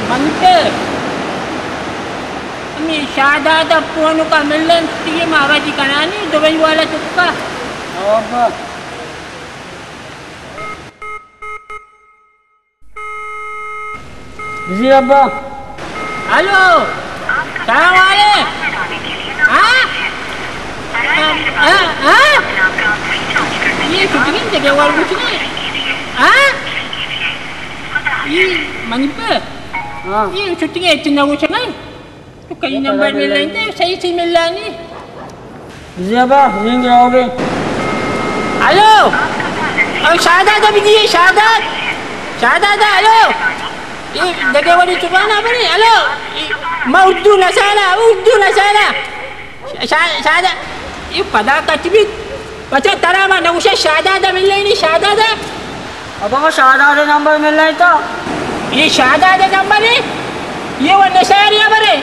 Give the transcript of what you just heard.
منی پہ ہمے شہداد ءَ پونک ءَ ملن تیگے ما وتی کنانی دبئی والا چکا۔ ہاں ابا۔ بزیر ابا۔ ہلو۔ سلام علیک۔ ہاں؟ ہاں، ہاں، ہاں؟ یہ شوٹنگ دگہ وڑ گوشگے۔ ہاں؟ یہ منی پہ۔ ہاں۔ یہ شوٹنگ ہے، اتنا گوشگے۔ تو کئی نمبر ملائیں تے، صحیح صحیح ملانی۔ زیبا، رنگ راوگے۔ ہلو۔ او شہداد ءَ بدئے، شہداد۔ شہداد ءَ، ہلو۔ اے دگہ وڑی زبان ءَ برے، ہلو۔ اے ما اردو نزاناں، اردو نزاناں۔ شا-، شا-، شہداد، اے پدا کٹ بیت۔ بچہ، ترا ما نگوشاں شہداد ءَ ملینی، شہداد ءَ۔ ابا، ما شہداد ءِ نمبر ملینتا۔ اے شہداد ءِ نمبر اے؟ اے وَ نشاری ہبرے۔